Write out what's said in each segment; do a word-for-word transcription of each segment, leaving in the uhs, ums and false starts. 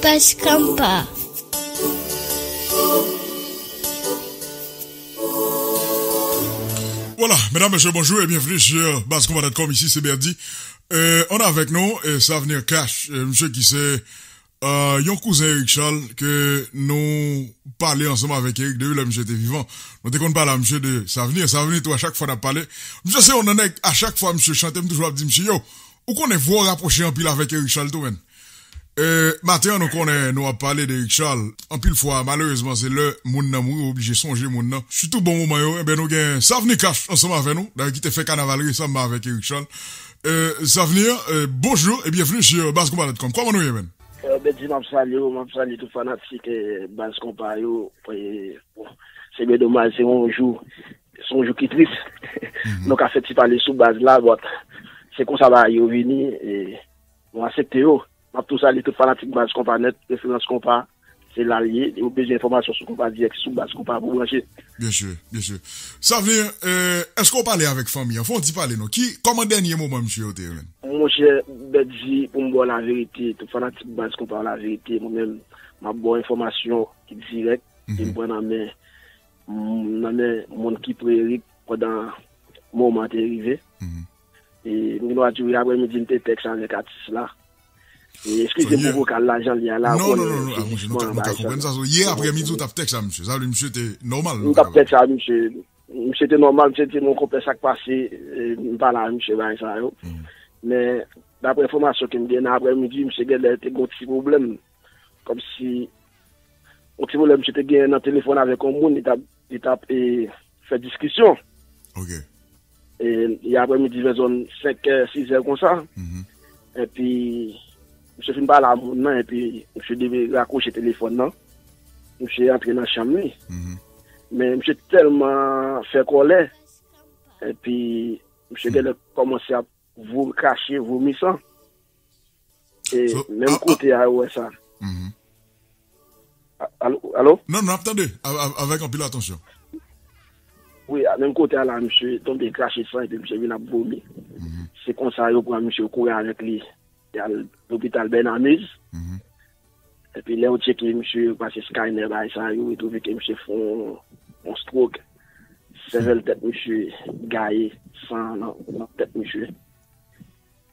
Baz Konpa. Voilà, mesdames, messieurs, bonjour et bienvenue sur baz konpa dot com. Ici, c'est Berdy. Euh, on a avec nous euh, Savnir Cash, euh, monsieur qui c'est euh, yon kouzen Eric Charles, ke nou pale ansanm avèk Eric depi lè misye te vivan. Nou te konn pale a misye de Savnir. Savnir tou, a chak fwa n ap pale, misye se yon nan nèg, a chak fwa misye chante, m toujou ap di misye, yo, ou konnen vwa w rapwoche anpil avèk Eric Charles tou, menn. Euh, maten an, nou konnen nou ap pale de Eric Charles. Anpil fwa, malerezman, se lè moun nan mouri, ou oblije sonje moun nan. Sitou bon moman yo, enben, nou gen Savnir Cash ansanm avè nou, dayè ki te fè kanaval resaman avèk Eric Charles. Euh, Savnir, euh, bonjour et bienvenue sur baz konpa dot com. Kòman nou ye, menn? Eh, Benji, m ap salye w, m ap salye tout fanatik eh, Baz Konpa yo. Eh, bon, se byen domaj, se yon jou, se yon jou ki tris. Nou ka fè ti pale sou baz la, but se konsa bagay yo vini, e nou aksepte yo. M ap tou salye tout fanatik Baz Konpa nèt, referans konpa, se la l ye. Ou bezwen enfòmasyon sou konpa dirèk, se sou Baz Konpa pou branche. Byen si, byen si. Savnir, eh, èske w pale avèk fanmi an? Fè yon ti pale non. Ki, kòman dènye moman misye yo te ye, menn? Monchè, Benji, pou m ba w laverite, tout fanatik Baz Konpa laverite, mwen menm, m ap ba w enfòmasyon ki dirèk, e m pran nan men, m, nan men moun ki pre Eric pandan moman an te rive. E m gen dwa di w, aprèmidi, m te tèks avèk atis la. E eskize m pou vokal la, jan l ye a la, ou konnen, se jisman bagay sa. Yè aprèmidi, w t ap tèks a misye. Sa vle di misye te nòmal. M t ap tèks a misye. Misye te nòmal, misye di m, "Konpè, sa k pase?" E, m pale a misye, bagay sa yo. Men, daprè enfòmasyon ke m gen nan aprèmidi, misye genlè te gen yon ti pwoblèm. Kòmsi, yon ti pwoblèm misye te genyen nan telefòn avèk yon moun, li t ap, li t ap, e, fè diskisyon. E, e aprèmidi, vè zòn senk è, sis è konsa. Epi, misye fin pale a moun nan, epi misye dwe rakwoche telefòn nan. Misye antre nan chanm li. Men misye tèlman fè kòlè, epi misye genlè kòmanse ap vo-, krache, vomi san. E menm kote a, ou wè sa. A-, alo, alo? Non, non, n ap tande, a-, a-, avèk anpil atansyon. Wi, a menm kote a la, misye tonbe krache san epi misye vin ap vomi. Se konsa yo pran misye, yo kouri avèk li, y al lopital Bènamiz. Epi lè yo tcheke misye, yo pase scanner, bagay sa yo, yo twouve ke misye fè yon, yon stroke. Sèvèl tèt misye gaye, san nan, nan tèt misye.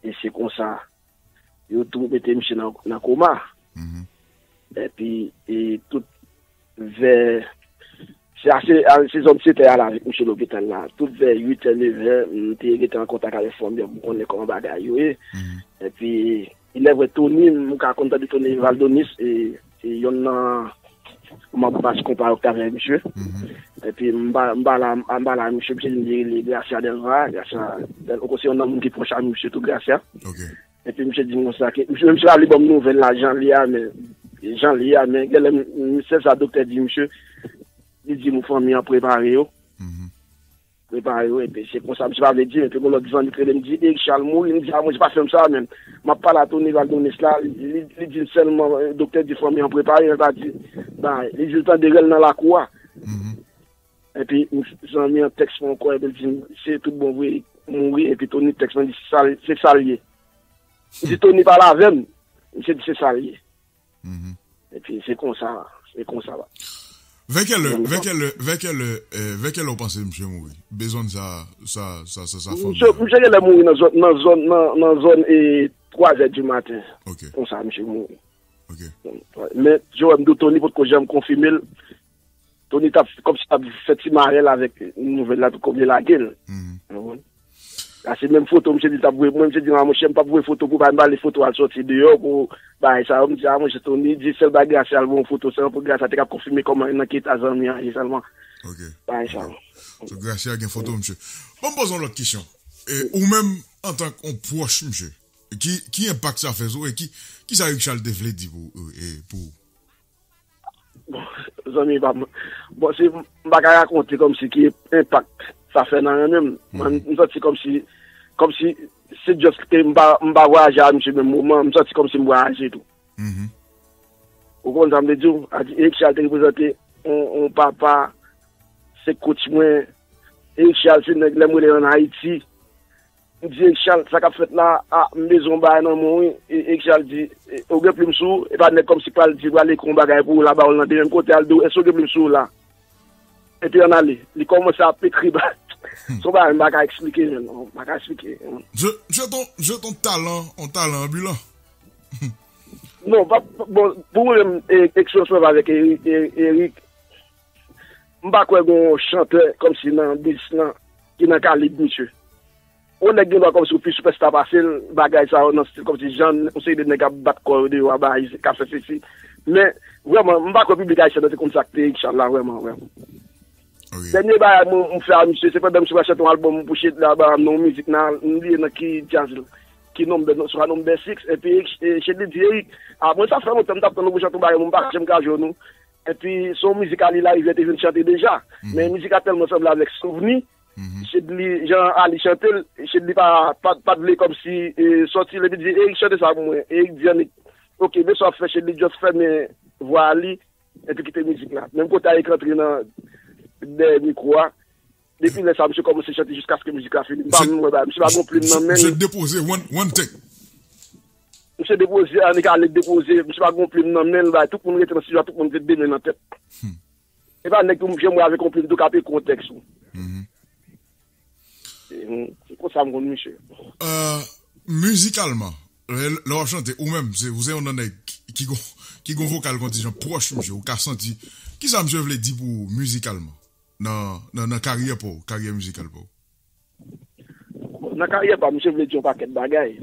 E se konsa, yo tou mete misye nan, nan koma. Epi, e tout vè, se a, se a, se zòn sèt è a la avèk misye lopital la. Tout vè uit è, nèf è, m te rete an kontak avèk fanmi an pou m konnen kòman bagay yo ye. Epi, ilèvre Tony, m ka konn tande Tony Valdonis, e, e yonn nan manm Baz Konpa yo ki t avèk misye. Epi, m pa, m pa la, m pa la, misye, misye di m li rele Gracia Delva, Gracia Del-, se yonn nan moun ki pwòch a misye tou, Gracia. Epi misye di m konsa ke, misye, misye pa vle ban m nouvèl la, jan l ye a, men, jan l ye a, men, genlè, m, m, se sa doktè di misye, li di m fanmi an prepare yo. Prepare yo, epi se konsa, misye pa vle di m, epi gon lòt zanmi ki rele m di, Eric Charles mouri, m di, a, mwen, se pa fè m sa, men, m ap pale a Tony Valdonis la, li, li, li di m sèlman, eh, doktè di fanmi an prepare, men pa di, ba, li di l tande rèl nan lakou a. Epi, m, zanmi an tèks mwen ankò, epi l di m, se tout bon vre, mouri, epi Tony tèks mwen di, se sa l, se sa l ye. M di, Tony pale avè m, misye di, se sa l ye. Epi, se konsa, se konsa, ba. Vè kèlè, vè kèlè, vè kèlè, eh, vè kèlè w panse misye mouri? Bezwen sa, sa, sa, sa, sa fanmi an. Misye genlè mouri nan zòn, nan zòn, nan, nan zòn, eh, twa zè di maten. Konsa, misye mouri. Men, Joel, m di w, Tony potko janm konfime l. Tony t ap, kòmsi t ap fè ti marèl avèk nouvèl la, tou kòm li lage l. Ou konprann? Paske menm foto, misye di l t ap voye pou mwen, misye di m, a, monchè, m p ap voye foto pou bagay, m pa vle foto a al sòti deyò pou bagay sa yo. M di, a, monchè, Tony, di sèl bagay Gracia al voye yon foto, sèlman pou Gracia te kap konfime kòman, nan ki eta zanmi an ye sèlman. Bagay sa yo. So, Gracia gen foto, misye. Bon, m poze yon lòt kesyon. E, ou menm, antank yon pwòch, misye, ki, ki enpak sa fè sou ou, e ki, ki sa Eric Charles te vle di pou, e, e, pou ou? Bon, zanmi pa m. Bon, se, m pa ka rakonte kòmsi ki enpak sa fè nan renmen m. Mwen, m santi kòmsi, kòmsi se just ke m pa, m pa vwayaje a misye menm moman, m santi kòmsi m vwayaje tou. Ou konprann sa m vle di w? A di, Eric Charles te reprezante yon, yon papa, se coach mwen. Eric Charles se nèg lè m rele l ann Ayiti, M di Eric Charles, sa k ap fèt la a, m bezwen yon bagay nan men w, wi. E Eric Charles di, e, ou gen plim sou ou, e pa nèg kòmsi pral di, pral ekri yon bagay pou ou la, ba w l nan de men kote a, l di w, èske w gen plim sou ou la? Epi ann ale. Li kòmanse ap ekri ba. Se yon bagay m pa ka eksplike, menm. M pa ka eksplike. Misye, misye t on, misye t on talan, on talan anbilan. Non, pa, bon, pou mwen menm, e, eksperyans mwen avèk Eric, Eric, m pa kwè gen yon chantè kòmsi nan biznis lan ki nan kalib misye. Yon nèg gen dwa kòmsi yon pi sipèsta pase l, bagay sa yo nan stil kòmsi jan yon seri de nèg ap bat kò yo deyò a bay, k ap fè sesi. Men, vrèman, m pa kwè piblik ayisyen an te konn sa k te Eric Charles la, vrèman, vrèman. Dènye bagay mwen m fè a misye, se pandan misye pral chante yon albòm pou Shedly la, ba m nan yon mizik nan, m bliye nan ki djaz l, ki nonbè, swa nonbè six, epi Shedly di, Eric, a mwen sa fè lontan m t ap tann ou pou chante yon bagay, mwen m pa janm ka jwenn ou. Epi se yon mizik Ali Larivière te vin chante deja, men mizik la tèlman sanble avèk Souvni, Shedly, jan Ali chante l, Shedly pa, pa, pa t vle kòmsi sòti l, epi di, Eric chante sa pou mwen, Eric di annik, ok, men sa w ap fè, Shedly just fèmen vwa Ali, epi kite mizik la. Menm kote Eric rantre nan dèyè mikwo a, depi lè sa a misye kòmanse chante jiskaske mizik la fini. M pa menm wè bagay. Misye pa gen yon plim nan men l. Misye depoze one, one take. Misye depoze, annik ale depoze. Misye pa gen yon plim nan men l. Bagay, tout moun rete nan estidyo a, tout moun rete de men nan tèt. E pa nèg tou m janm wè avèk yon plim tou k ap ekri yon tèks ou. Se konsa m konn misye. Mizikalman, lè w ap chante, ou menm, se, ou se yon nan nèg ki gon, ki gon vokal kontijan pwòch misye, ou ka santi. Kisa misye vle di pou ou mizikalman nan, nan, nan karyè pa w, karyè mizikal pa w? Nan karyè pa m, misye vle di yon pakèt bagay.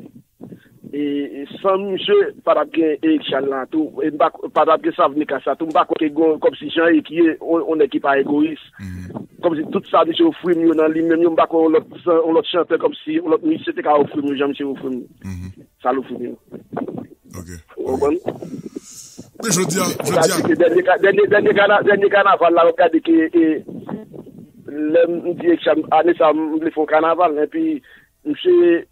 E, e san misye, pa t ap gen Eric Charles la tou, e m pa, pa t ap gen Savni Cash la tou, m pa kwè ke gen kòmsi jan Eric ye, on, on nèg ki pa egoyis. Kòmsi tout sa misye ofri m yo nan li menm yo, m pa kwè on lòt, on lòt chantè kòmsi, on lòt mizisyen te ka ofri m yo jan misye ofri m sa l ofri m yo. Ok. Ou konprann? Men jodi a, jodi a. Dènye, dènye, dènye kanaval la, w ap gade ke, e, lè m di Eric Charles, ane sa, m vle fè yon kanaval, epi Misye,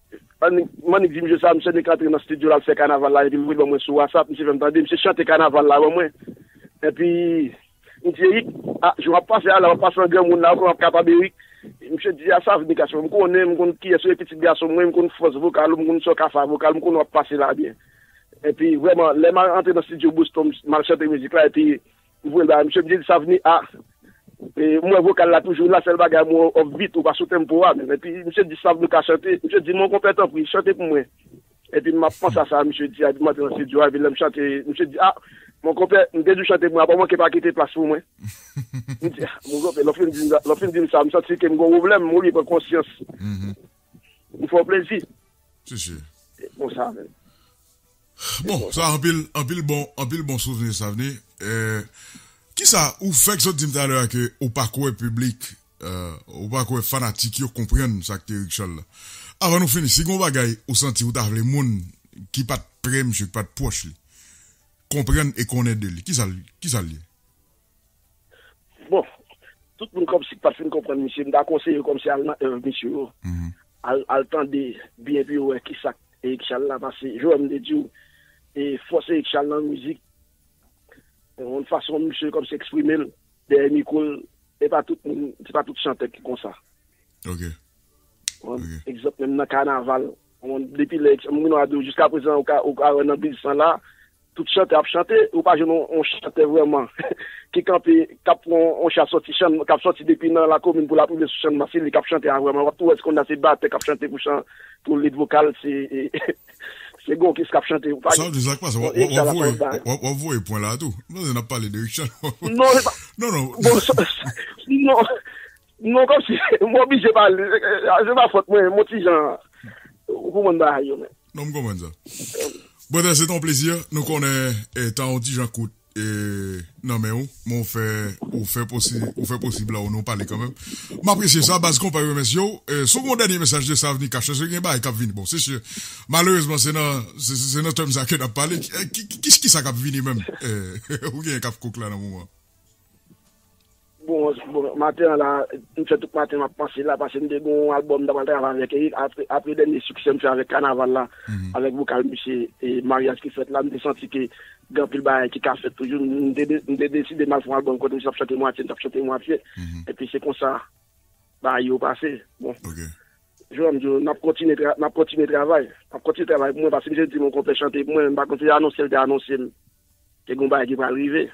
m annik di misye sa, misye annik antre nan estidyo l al fè kanaval la, epi l voye l ban mwen sou WhatsApp, misye fè m tande, misye chante kanaval la ban mwen. Epi, m di, Eric, a, jan w ap pase a la, w ap pase an granmoun la, kòman w ap kapab, Eric? Misye di, a, Savni Cash, m konnen, m konn kiyès ou ye, pitit gason mwen, m konn fòs vokal ou, m konn sa w ka fè a vokal, m konnen w ap pase la byen. Epi, vrèman, lè m al antre nan estidyo Boston, m al chante mizik la, epi, M voye l ba misye, m di, Savni, a, e, m wè vokal la toujou la, sèl bagay mwen off beat ou pa sou tempo a menm. Epi misye di, Savni ka chante. Misye di, mon konpè, tanpri, chante pou mwen. Epi m ap panse a sa misye di a, epi m antre nan estidyo a, epi lè m chante, misye di, a, mon konpè, m te di w chante pou mwen, a pa manke pa kite plas pou mwen. M di, a, mon konpè, lè w fin di m sa, lè w fin di m sa, m santi ke m gen yon pwoblèm, m oblije pran konsyans. M fè w plezi. Se konsa menm. Bon, sa anpil, anpil bon, anpil bon souvni, Savni. Eh, kisa ou fèk sot di m talè a ke ou pa kwè piblik, eh, ou pa kwè fanatik yo konprann sa k te Eric Charles la? Avan nou fini, si gon bagay ou santi ou ta vle moun ki pa t prè misye, ki pa t pwòch li, konprann e konnen de li, kisa l, kisa l ye? Bon, tout moun kòmsi k pa t fin konprann misye, m ta konseye yo kòmsi al nan èv misye yo. Al, al tande byen pou yo wè kisa k Eric Charles la, paske jan m te di w, e fòs Eric Charles nan mizik, yon fason misye kòmsi eksprime l dèyè mikwo l, e pa tout moun, se pa tout chantè ki konsa. Ok. Egzanp, menm nan kanaval, depi lè, m gen dwa di w, jiska prezan, ou ka, ou ka wè nan biznis lan la, tout chantè ap chante, ou pa jwenn yon, yon chantè vrèman ki kanpe, k ap pran yon, yon cha sòti chann, k ap sòti depi nan lakomin pou l ap rive sou chann, se li k ap chante a vrèman. W ap tou wè se konn nan se batè k ap chante pou chan, pou lead vokal, se, se gonkis k ap chante. Ou pa Sa vle di sa k pase, w ap, w ap, w ap voye, w ap, w ap voye pwen la tou. M panse n ap pale de Eric Charles. Non, se pa, non, non. Bon, non, non, kòmsi, m oblije pale. Se pa fòt mwen, m on ti jan, ou konprann bagay yo, men. Non, m konprann sa. Brother, se te yon plezi. Nou konnen, eh, tan yon ti jan kout, eh, nan men ou, men ou fè, ou fè posi-, ou fè posib la, ou nou pale kanmenm. M apresye sa, baz konpa yo remèsye w. Eh, si w gen yon dènye mesaj de Savni Cash, èske gen bagay k ap vini? Bon, se si, malerezman, se nan, se, se, se nan tèm sa ke n ap pale. Eh, ki, ki, ki, ki sa k ap vini menm? Eh, ou gen k ap kouk la nan moman. Bon, bon, maten an la, m fè tout maten m ap panse la, paske m te gen yon albòm m ta pral travay avèk Eric, apre, apre dènye siksè m fè avèk kanaval la, avèk vokal misye, e maryaj ki fèt la, m te santi ke gen anpil bagay ki ka fèt toujou, m te, m te deside m al fè yon albòm kote misye t ap chante mwatye, m t ap chante mwatye, epi se konsa bagay yo pase. Bon. Jwè, m di w, n ap kontinye tra- n ap kontinye travay. N ap kontinye travay pou mwen, paske misye di m yon konpè chante pou mwen, m pa konn se anonse l te anonse m. Te gen yon bagay ki pral rive.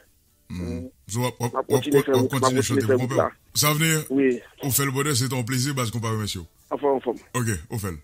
Mm. So, w ap- w ap- M ap w ap- kontinye fè w ap wout, m ap kontinye kontinye chante fè pou wout konpè la. w. Sa vle, Wi, ou fè l brother, se te yon plezi, baz, konpè, mesye. Anfòm, anfòm. Ok, ou fè l.